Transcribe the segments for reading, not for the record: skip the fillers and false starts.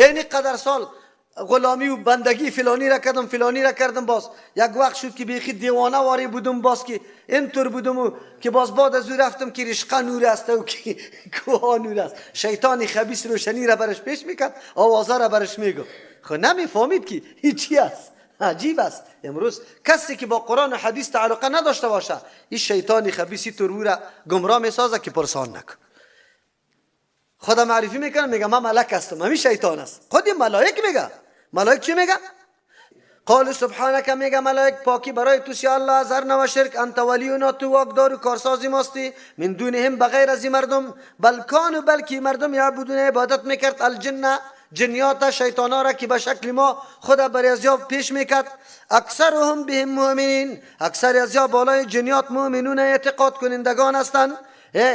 اینی قدر سال غلامی و بندگی فلانی را کردم، فلانی را کردم، باز یک وقت شد که بیخی دیوانه واری بودم، باز که اینطور بودم و که باز بعد از او رفتم که رشقه نور است و که کوه نور است. شیطان خبیث روشنی را برش پیش میکرد، آوازه را برش میگفت. خب نمیفهمید که هیچی است. عجیب است. امروز کسی که با قرآن و حدیث تعلق نداشته باشه، این شیطان خبیثی تو را گمراه میسازه که پرسان نکن. خدا معرفی میکنه، میگه من ملک هستم، همین شیطان است. خود ملائک میگه. ملائک چی میگه؟ قال سبحانك، میگه ملائک پاکی برای تو سی الله از هر نوع شرک، انت ولینا، تو واکدار و کارسازی ماستی، من دونهم بغیر از مردم، بل کانوا، بلکی مردم یعبدون عبادت میکرد الجن، جنیات، شیطانا را که به شکل ما خدا بر ازیا پیش میکرد. اکثرهم بهم مؤمنین، اکثر ازیا بالای جنیات مؤمنون اعتقاد کنندگان هستند.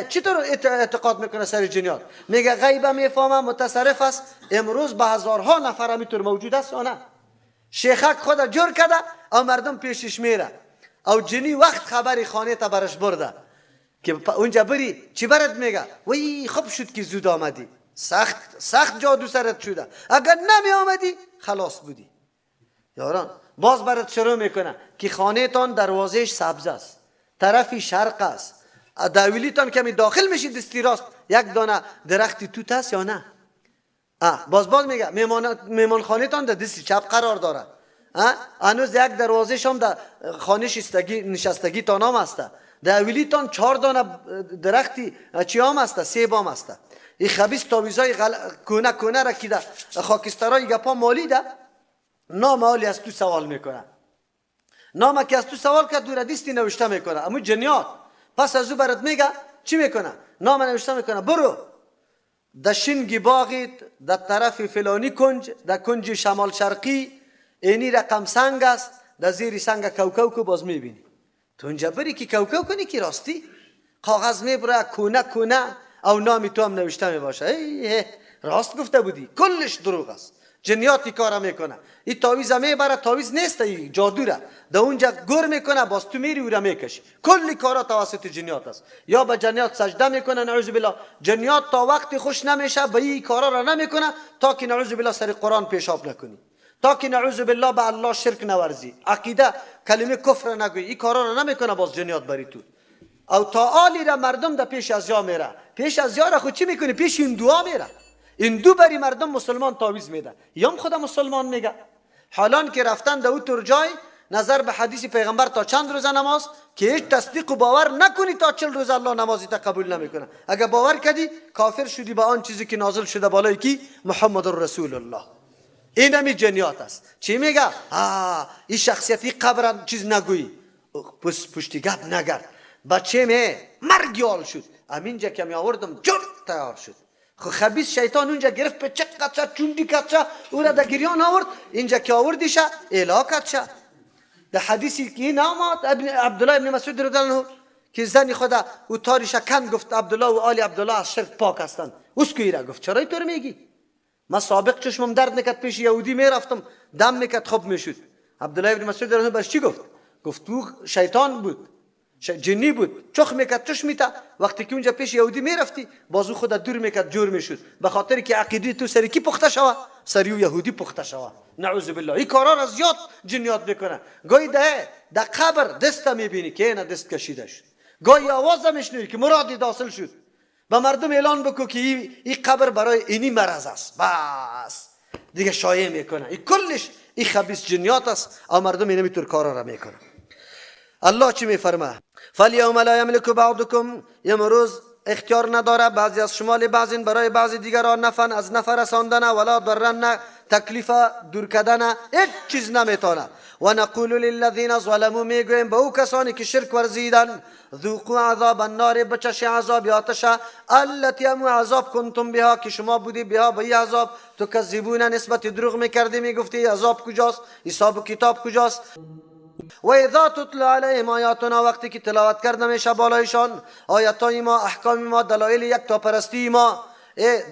چطور اعتقاد میکنه سر جنیات؟ میگه غیب میفهمه، متصرف است. امروز به هزارها نفر همینطور موجود است یا نه؟ شیخک خود جور کرده او مردم پیشش میره، او جنی وقت خبری خانه تا برش برده که اونجا بری چی برات میگه؟ وی خوب شد که زود آمدی، سخت سخت جادو سرت شده، اگر نمی آمدی خلاص بودی. یاران باز برات شروع میکنه که خانه تان دروازهش سبز است، طرفی شرق است، داویلیتان کمی داخل میشی دستی راست یک دانه درختی توت است یا نه؟ باز باز میگه میمان تان در دستی چپ قرار داره، هنوز یک دروازه شام در خانه نشستگی تان هم است، داویلیتان 4 دانه درختی چی هم است، سیب هم است. این خبیث تاویزای کونه کونه را که در خاکسترای گپا مالیده، نام حالی از تو سوال میکنه، نام که از تو سوال کرد دور دستی نوشته میکنه، امو جنیات. پس از او برات میگه چی میکنه؟ نام نوشته میکنه، برو در شنگ باغیت در طرف فلانی کنج، در کنج شمال شرقی اینی رقم سنگ است، در زیر سنگ کوکو کو باز میبینی. تو اونجا بری که کوکو کنی که راستی کاغذ میبره کونه کونه او نامی تو هم نوشته میباشه. ای راست گفته بودی، کلش دروغ است. جنیاتی کارا میکنه، این تعویذ میبره، تعویذ نیست، این جادو را در اونجا گور میکنه، باز تو میری او را میکشی. کلی کارا توسط جنیات است. یا به جنیات سجده میکنه، نعوذ بالله. جنیات تا وقتی خوش نمیشه به این کارا را نمیکنه تا که نعوذ بالله سر قرآن پیشاب نکنی، تا که نعوذ بالله به الله شرک نورزی، عقیده کلمه کفر نگویی، این کارا را نمیکنه باز جنیات بری تو. او تا آلی را مردم در پیش از یا میره، پیش از یا را خود چی میکنی؟ پیش این دعا میره. این دو بری مردم مسلمان تعویذ میده، یام خدا مسلمان میگه. حالان که رفتن در او تر جای نظر به حدیث پیغمبر تا چند روز نماز که هیچ تصدیق و باور نکنی تا 40 روز الله نمازی تا قبول نمیکنه. اگر باور کردی کافر شدی با آن چیزی که نازل شده بالای کی؟ محمد رسول الله. این همی جنیات است. چی میگه؟ این شخصیتی قبر چیز نگویی، پشتی گپ نگرد، بچه می مرگ یال شد. امینجا که می آوردم جور تیار شد. خب خبیث شیطان اونجا گرفت به چق کچه چوندی کچه او را در گریان آورد، اینجا که آوردیشه اعلا کچه. در حدیثی که این آمد ابن عبدالله ابن مسعود رضی الله عنه که زنی خدا او تاریش کند گفت عبدالله و آل عبدالله از شرک پاک هستند. اسکو را گفت چرا اینطور میگی؟ من سابق چشمم درد نکرد پیش یهودی میرفتم دم میکرد خوب میشد. عبدالله ابن مسعود رضی الله عنه برش چی گفت؟ گفت او شیطان بود، جنی بود، چخ میکرد چشم میتا. وقتی که اونجا پیش یهودی میرفتی بازو خود دور میکرد جور میشد، به خاطر که عقیده تو سری کی پخته شوه؟ سری یهودی پخته شوه. نعوذ بالله. این کارا را زیاد جنیات میکنه. گاهی ده قبر دست میبینی که نه دست کشیده شد، گاهی آواز میشنوی که مرادی داخل شد. به مردم اعلان بکو که این قبر برای اینی مرض است، بس دیگه شایع میکنه. این کلش این خبیث جنیات است او مردم اینمیطور کارا را میکنه. الله چی میفرمه؟ فالیوم لا یملک بعضکم، امروز اختیار نداره بعضی از شما لبعض برای بعضی دیگران نفن از نفر رساندن ولا ضرن تکلیف دور کردن، هیچ چیز نمیتونه. و نقول للذین ظلموا، میگویم به او کسانی که شرک ورزیدن، ذوقوا عذاب النار، بچش عذاب آتش، التی امو عذاب کنتم بها که شما بودی بها به این عذاب تکذبون، نسبت دروغ میکردی، میگفتی عذاب کجاست، حساب و کتاب کجاست. و اذا تتلی علیهم آیاتنا، وقتی که تلاوت کرده میشه بالایشان آیاتای ما، احکام ما، دلایل یکتاپرستی ما،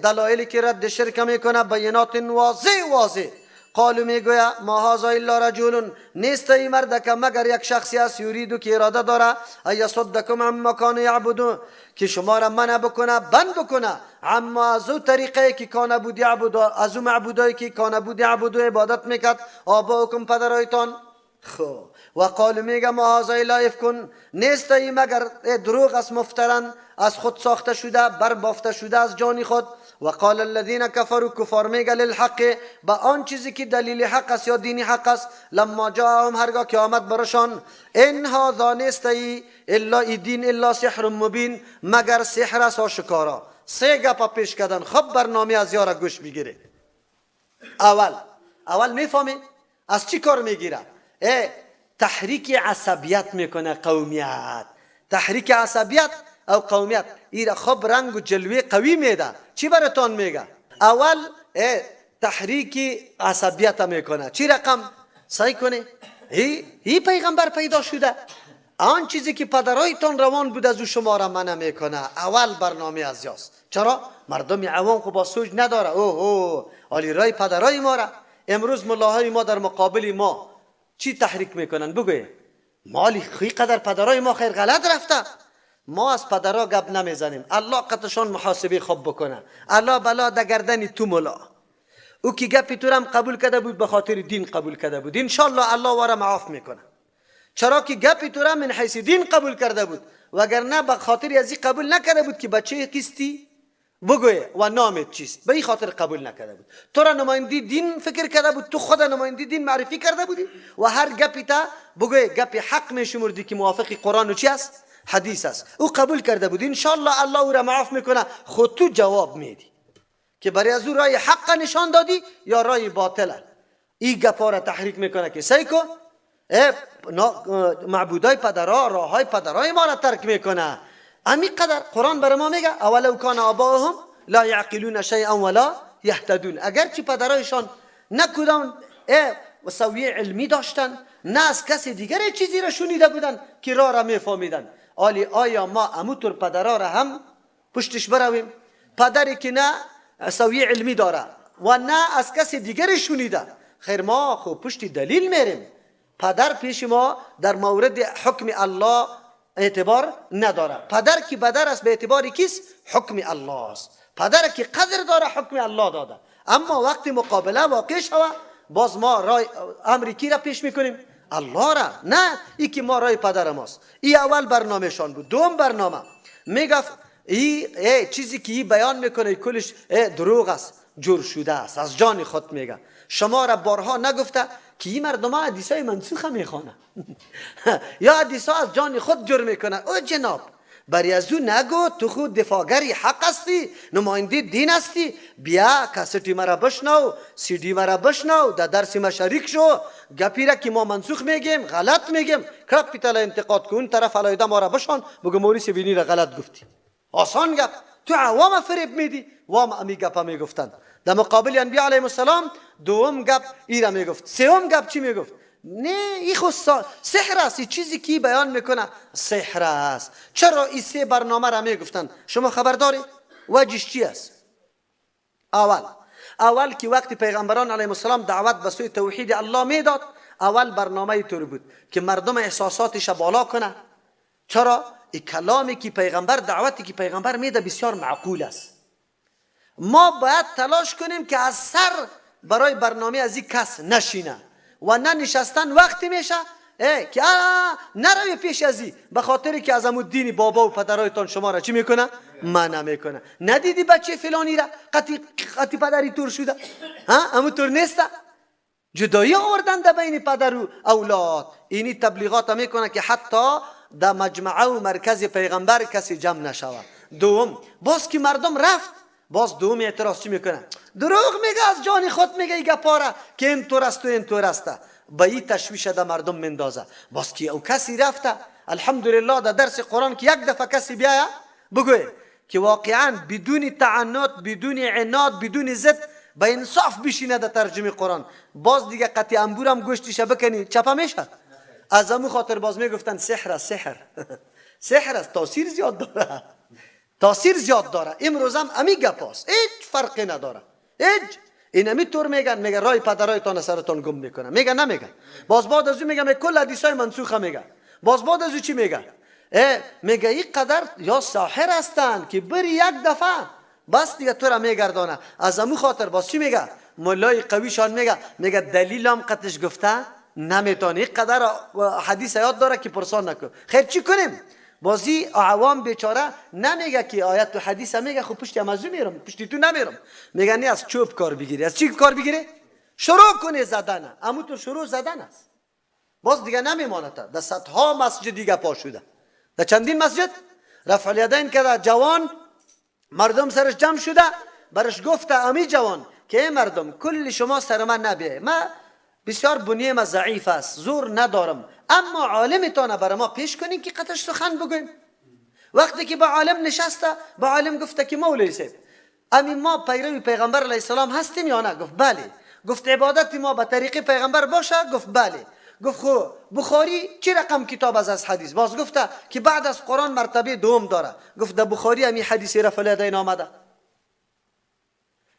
دلایلی که رد شرک میکنه، بینات واضح واضح. قالو میگویا ما هذا الا رجل، نیست این مرد که مگر یک شخصی است، یریدو که اراده داره، ان یصدکم عما کانوا یعبدون، که شما را منع بکنه، بند بکنه، اما از او طریقه که کان بود یعبد، از او معبودایی که کان بود یعبد عبادت میکرد، آباؤکم پدرایتان. خب و قالو میگه ما هذا الا افک، نیست این مگر دروغ است، مفترن، از خود ساخته شده، بربافته شده از جان خود. و قال الذين كفروا، کفار میگه للحق، با آن چیزی که دلیل حق است یا دین حق است، لما جاءهم، هرگاه که آمد برشان، ان هذا نیست ای الا ای دین الا سحر مبین، مگر سحر است آشکارا. سه گپا پیش کردن. خب برنامه از یارا گوش میگیره. اول میفهمی از چی کار میگیره؟ تحریک عصبیت میکنه، قومیت، تحریک عصبیت او قومیت ایره خب رنگ و جلوه قوی میده. چی براتان میگه؟ اول تحریک عصبیت میکنه. چی رقم؟ سعی کنه ای پیغمبر پیدا شده، آن چیزی که پدرایتان روان بود از او شما را منع میکنه. اول برنامه از یاست. چرا؟ مردم عوام خب با سوج نداره. اوه اوه آلی رای پدرای ما را. امروز ملاهای ما در مقابل ما چی تحریک میکنن؟ بگوی مالی خی قدر پدرای ما خیر غلط رفته. ما از پدرا گپ نمیزنیم. الله قطشان محاسبه خوب بکنه. الله بلا دگردنی تو ملا. او که گپی تو رم قبول کرده بود به خاطر دین قبول کرده بود، انشالله الله وارا معاف میکنه. چرا که گپی تو را من حیث دین قبول کرده بود، وگرنه به خاطر از این قبول نکرده بود که بچه کیستی بگوی و نامت چیست، به این خاطر قبول نکرده بود. تو را نمایندی دین فکر کرده بود، تو خود نمایندی دین معرفی کرده بودی و هر گپی تا بگوی گپی حق میشمردی که موافق قرآن و چی است؟ حدیث است. او قبول کرده بود، انشالله الله او را معاف میکنه. خود تو جواب میدی که برای از او رای حق نشان دادی یا رای باطله. این گپا را تحریک میکنه که سعی کو معبودای پدرا، راهای پدرای ما را ترک میکنه. امی قدر قرآن برای ما میگه اولو کان آباهم لا یعقلون شیئا ولا یهتدون. اگرچه پدرایشان نه کدام سویه علمی داشتن، نه از کسی دیگر چیزی را شنیده بودن که راه را میفهمیدن. آلی آیا ما اموتور پدرا را هم پشتش برویم؟ پدری که نه سویه علمی داره و نه از کسی دیگر شنیده، خیر ما خب پشت دلیل میریم. پدر پیش ما در مورد حکم الله اعتبار نداره. پدر که پدر است به اعتبار کیست؟ حکم الله است. پدر که قدر داره حکم الله داده. اما وقتی مقابله واقع شوه باز ما رای امریکی را پیش میکنیم، الله را، نه ای که ما رای پدر ماست. ای اول برنامه شان بود. دوم برنامه میگفت ای چیزی که ای بیان میکنه کلش دروغ است، جور شده است، از جان خود میگه. شما را بارها نگفته که این مردم ها حدیث های منسوخ میخوانه یا حدیث ها از جان خود جور میکنه. او جناب بری از او نگو تو خود دفاعگری حق هستی، نماینده دین هستی، بیا کاستی مرا بشنو، سی دی مرا بشنو، در درس ما شریک شو، گپی را که ما منسوخ میگیم غلط میگیم کرد پیتل انتقاد کن، طرف علایده ما را بشان بگو موریس بینی را غلط گفتی. آسان گپ تو عوام فریب میدی. وام امی گپا میگفتند در مقابل انبیاء علیهم السلام. دوم گپ ای را میگفت. سوم گپ چی میگفت؟ نه ای خود سحر است، این چیزی که بیان میکنه سحر است. چرا این سه برنامه را میگفتند؟ شما خبر داری؟ وجهش چی است؟ اول که وقتی پیغمبران علیهم السلام دعوت به سوی توحید الله میداد، اول برنامه طور بود که مردم احساساتش بالا کنه. چرا؟ این کلامی که پیغمبر، دعوتی که پیغمبر میده بسیار معقول است. ما باید تلاش کنیم که از سر برای برنامه از این کس نشینه و نه نشستن وقتی میشه که نروی پیش از این، به خاطر که از امو دین بابا و پدرایتان شما را چی میکنه؟ منع میکنه. ندیدی بچه فلانی را قطی پدری تور شده؟ ها امو تور نیسته. جدایی آوردن در بین پدر و اولاد. اینی تبلیغات میکنه که حتی در مجمعه و مرکز پیغمبر کسی جمع نشود. دوم باز که مردم رفت، باز دوم اعتراض چی میکنه؟ دروغ میگه، از جان خود میگه ای گپاره که این طور است و این طور است. به این تشویش در مردم مندازه. باز که او کسی رفته، الحمدلله در درس قرآن که یک دفعه کسی بیاید بگوی که واقعا بدون تعنت، بدون عناد، بدون ضد، به انصاف بشینه در ترجمه قرآن، باز دیگه قطع انبورم گوشتش بکنی چپه میشه. از امو خاطر باز میگفتن سحر است، سحر سحر است، تاثیر زیاد داره، تاثیر زیاد داره. امروز هم امی گپ است، هیچ فرقی نداره. هیچ اینمی طور میگن، میگه رای پدرایتان سرتان گم میکنه. میگه نمیگه. باز بعد از او میگه کل حدیثای منسوخه میگه. باز بعد از او چی میگه؟ میگه این قدر یا ساحر هستن که بری یک دفعه بس دیگه تو را میگردانه. از امو خاطر باز چی میگه؟ مولای قویشان میگه، میگه دلیل هم قطش گفته نمیتونه. این قدر حدیث یاد داره که پرسان نکن. خیر چی کنیم؟ بازی عوام بیچاره نمیگه که آیت و حدیث میگه، خب پشتی هم از میرم، پشتی تو نمیرم. میگه نه از چوب کار بگیری. از چی کار بگیری؟ شروع کنی زدن. امو تو شروع زدن است. باز دیگه نمیمانه. در صدها مسجد دیگه پا شده. در چندین مسجد رفع الیدین کرده جوان، مردم سرش جمع شده، برش گفته امی جوان که ای مردم کل شما سر من نبیه، من بسیار بنیه ما ضعیف است، زور ندارم، اما عالمتان برای ما پیش کنین که قطش سخن بگویم. وقتی که با عالم نشسته، با عالم گفته که مولوی صاحب امی ما پیروی پیغمبر علیه السلام هستیم یا نه؟ گفت بله. گفت عبادت ما به طریق پیغمبر باشه؟ گفت بله. گفت خو بخاری چه رقم کتاب از حدیث؟ باز گفته که بعد از قرآن مرتبه دوم داره. گفت در بخاری امی حدیث رفع الیدین آمده؟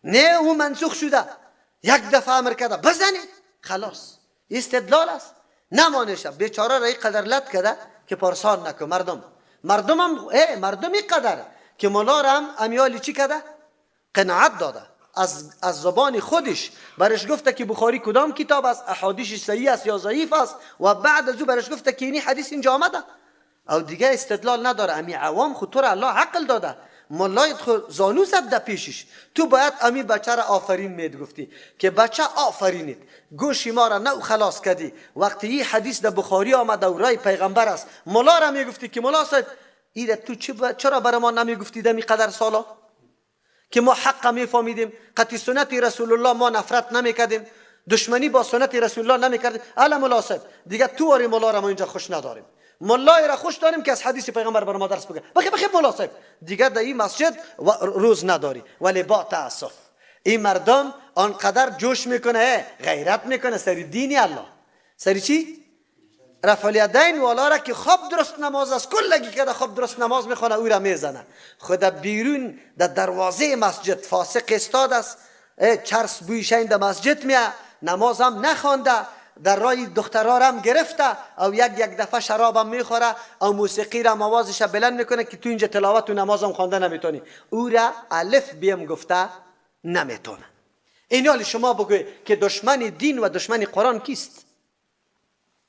نه، او منسوخ شده. یک دفعه امر کرده بزنید، خلاص. استدلال است. نمانشه بیچاره را قدر لط کرده که پارسان نکن. مردم هم مردم قدر که مولا را هم امیالی چی کرده؟ قناعت داده. از زبان خودش برش گفته که بخاری کدام کتاب است، احادیث صحیح است یا ضعیف است، و بعد از او برش گفته که اینی حدیث اینجا آمده. او دیگه استدلال نداره. امی عوام خود تو را الله عقل داده، مولای خود زانو زد در پیشش. تو باید امی بچه را آفرین مید گفتی که بچه آفرینید، گوشی ما را نو خلاص کردی. وقتی این حدیث در بخاری آمده و رای پیغمبر است، مولا را میگفتی که مولا صاحب ایره تو چرا برای ما نمیگفتی دمی قدر سالا که ما حق میفهمیدیم، قطعی سنت رسول الله ما نفرت نمیکردیم، دشمنی با سنت رسول الله نمیکردیم. الا مولا صاحب دیگه تو واری مولا را ما اینجا خوش نداریم، مولای را خوش داریم که از حدیث پیغمبر بر ما درس بگه. بخی مولا صاحب دیگه در این مسجد روز نداری. ولی با تاسف این مردم آنقدر جوش میکنه، غیرت میکنه سری دین الله، سری چی؟ رفع الیدین والا را که خواب درست نماز است، کلگی که خواب درست نماز میخوانه او را میزنه. خدا بیرون در دروازه مسجد فاسق استاد است، چرس بویشین در مسجد میه، نماز هم نخوانده، در رای دخترها را هم گرفته، او یک دفعه شراب هم میخوره، او موسیقی را آوازش بلند میکنه که تو اینجا تلاوت و نماز هم خوانده نمیتونی. او را الف بیم گفته نمیتونه. این حال شما بگوی که دشمن دین و دشمن قرآن کیست؟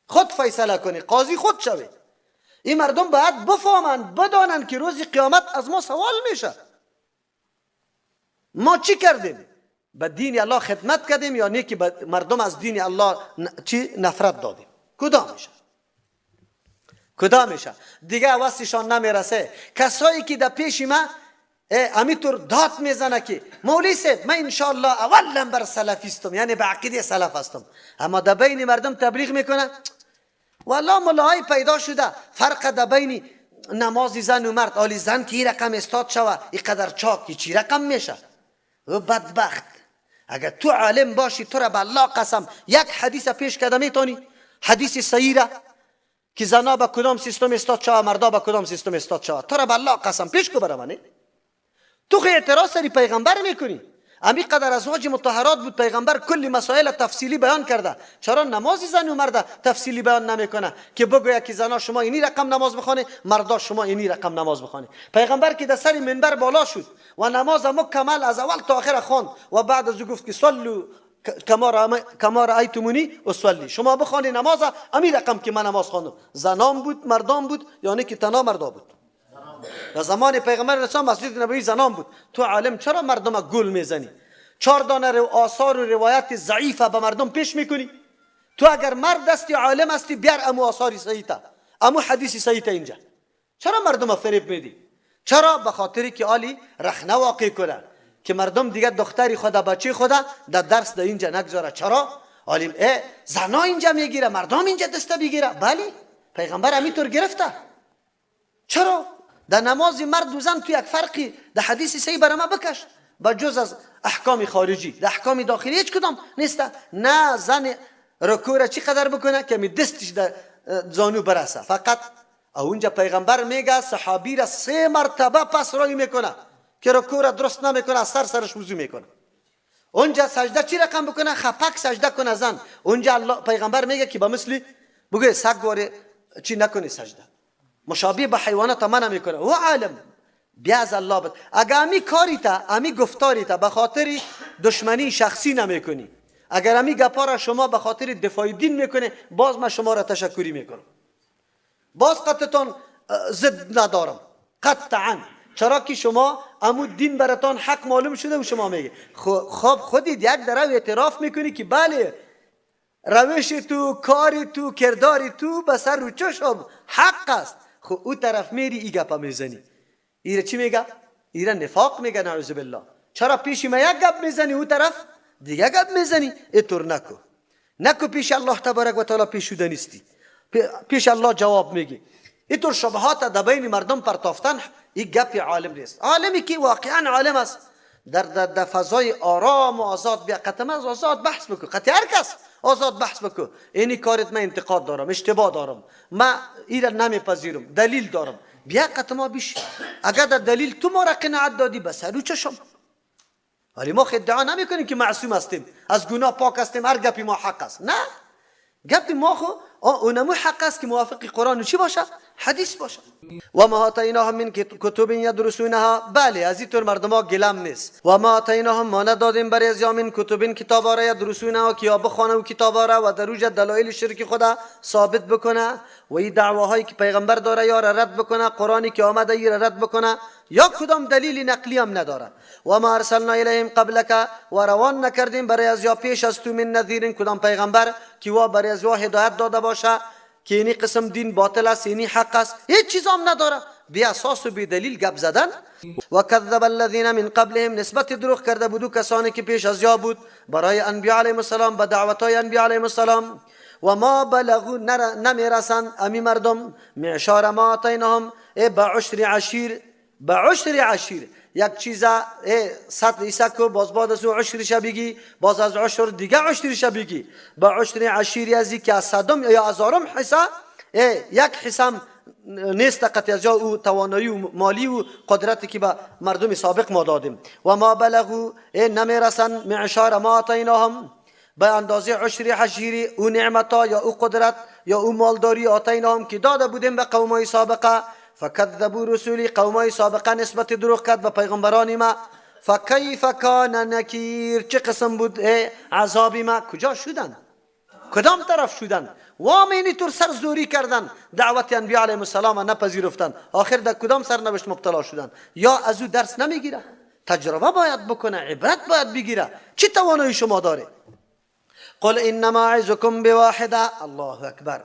خود فیصله کنی، قاضی خود شوی. این مردم باید بفهمند، بدانند که روز قیامت از ما سوال میشه، ما چی کردیم؟ به دین الله خدمت کردیم یا نه که مردم از دین الله چی نفرت دادیم؟ کدام میشه؟ کدام میشه؟ دیگه واسهشان نمیرسه. کسایی که در پیش ما امیطور داد میزنه که مولوی صاحب من انشاءالله اول نمبر سلفیستم، یعنی به عقیده سلف هستم، اما در بین مردم تبلیغ میکنه. والله ملاهای پیدا شده فرق در بین نماز زن و مرد، آلی زن که این رقم استاد شوه این قدر چاک چی رقم میشه؟ و بدبخت اگر تو عالم باشی تو را به الله قسم یک حدیث پیش کرده میتونی، حدیث صحیح را که زنا به کدام سیستم استاد شوه، مردا به کدام سیستم استاد شوه، تو را به الله قسم پیش کو برای من. تو خو اعتراض سری پیغمبر میکنی. امی قدر ازواج مطهرات بود، پیغمبر کل مسائل تفصیلی بیان کرده، چرا نماز زن و مرد تفصیلی بیان نمیکنه که بگوید که زنا شما اینی رقم نماز بخوانه، مردا شما اینی رقم نماز بخوانه؟ پیغمبر که در سر منبر بالا شد و نماز مکمل از اول تا آخر خواند و بعد از او گفت که صلوا کما رأیتمونی اصلی، شما بخوانی نماز امی رقم که من نماز خواندم. زنان بود، مردان بود، یعنی که تنها مردا بود. در زمان پیغمبر رسول مسجد نبوی زنان بود. تو عالم چرا مردم گل میزنی؟ چهار دانه آثار و روایت ضعیفه به مردم پیش میکنی؟ تو اگر مرد هستی عالم هستی بیار امو آثار صحیح، امو حدیث صحیح اینجا. چرا مردم فریب میدی؟ چرا؟ به خاطری که عالی رخنه واقع کنه که مردم دیگه دختری خدا بچه خدا در درس در اینجا نگذاره. چرا؟ عالم زنا اینجا میگیره، مردم اینجا دسته بگیره. بله پیغمبر همینطور گرفته. چرا؟ در نماز مرد و زن تو یک فرقی در حدیث صحیح برای ما بکش، با جز از احکام خارجی، در احکام داخلی هیچ کدام نیست. نه زن رکوع را چی قدر بکنه که می دستش در زانو برسه فقط. اونجا پیغمبر میگه صحابی را 3 مرتبه پس رای میکنه که رکوع را درست نمیکنه، از سر سرش وضو میکنه. اونجا سجده چی رقم بکنه؟ خپک سجده کنه زن. اونجا الله پیغمبر میگه که به مثلی بگه سگ واره چی نکنی سجده، مشابه به حیوانات منع میکنه. او عالم بیا از الله بد. اگر امی کاری تا امی گفتاری تا به خاطر دشمنی شخصی نمیکنی، اگر امی گپا را شما به خاطر دفاع دین میکنه، باز من شما را تشکری میکنم، باز قطعتان ضد ندارم قطعا. چرا که شما امو دین براتان حق معلوم شده و شما میگه خب خودت یک درو اعتراف میکنی که بله روش تو، کاری تو، کرداری تو به سر رو چشم حق است. خب او طرف میری ای گپا میزنی، ایره چی میگه؟ ایره نفاق میگه، نعوذ بالله. چرا پیش ما یک گپ میزنی او طرف دیگه گپ میزنی؟ اینطور نکو، نکو پیش الله تبارک و تعالی پیش شده نیستی، پیش الله جواب میگی. اینطور شبهات در بین مردم پرتافتن این گپ عالم نیست. عالمی که واقعا عالم است در در, در فضای آرام و آزاد بیا قطعا از آزاد بحث بکن، قطعا هر کس آزاد بحث بکن. اینی کارت من انتقاد دارم، اشتباه دارم، من ایره نمیپذیرم، دلیل دارم، بیا قطعا بیش. اگر در دلیل تو ما را قناعت دادی بس هر چشم. ولی ما ادعا نمیکنیم که معصوم هستیم، از گناه پاک هستیم، هر گپی ما حق است. نه، گپ ما خو اونمو حق است که موافق قرآن چی باشه؟ حدیث باشه. و ما آتیناهم من کتب یدرسونها. بله از اینطور مردم ها گلم نیست. و ما آتیناهم ما ندادیم برای از من کتب کتاب را یدرسونها که یا بخوانه و کتاب را و در اوج دلایل شرک خدا ثابت بکنه و این دعواهایی که پیغمبر داره یا را رد بکنه، قرآنی که آمده ای را رد بکنه، یا کدام دلیل نقلی هم نداره. و ما ارسلنا الیهم قبلک و روان نکردیم برای از یا پیش از تو من نذیر کدام پیغمبر که وا برای از هدایت داده باشه که اینی قسم دین باطل است، اینی حق است، هیچ چیز هم نداره، بی اساس و بی دلیل گپ زدن. و کذب الذین من قبلهم نسبت دروغ کرده بودو کسانی که پیش از یا بود برای انبیاء علیهم السلام به دعوتای انبیاء علیهم السلام. و ما بلغوا نمیرسند امی مردم معشار ما آتیناهم به عشر عشیر، به عشر عشیر یک چیز صد ایسا کو باز بعد از عشرش بگی، باز از عشر دیگه عشرش بگی، با عشر عشیری ازی که از صدم یا هزارم حصه یک حصه نیست قطعی از او توانایی و مالی و قدرتی که به مردم سابق ما دادیم. و ما بلغوا نمیرسن معشار ما آتیناهم به اندازه عشر عشیری او نعمتا یا او قدرت یا او مالداری آتیناهم که داده بودیم به قومای سابقه. فکذبوا رسولی قومای سابقه نسبت دروغ کرد به پیغمبران ما. فکیف کان نکیر چه قسم بود عذاب ما. کجا شدن؟ کدام طرف شدن؟ وامینی طور سر زوری کردن، دعوت انبیاء علیهم السلام نپذیرفتن، آخر در کدام سرنوشت مبتلا شدن؟ یا از او درس نمیگیره، تجربه باید بکنه، عبرت باید بگیره. چه توانایی شما داره؟ قل انما اعظکم بواحده. الله اکبر.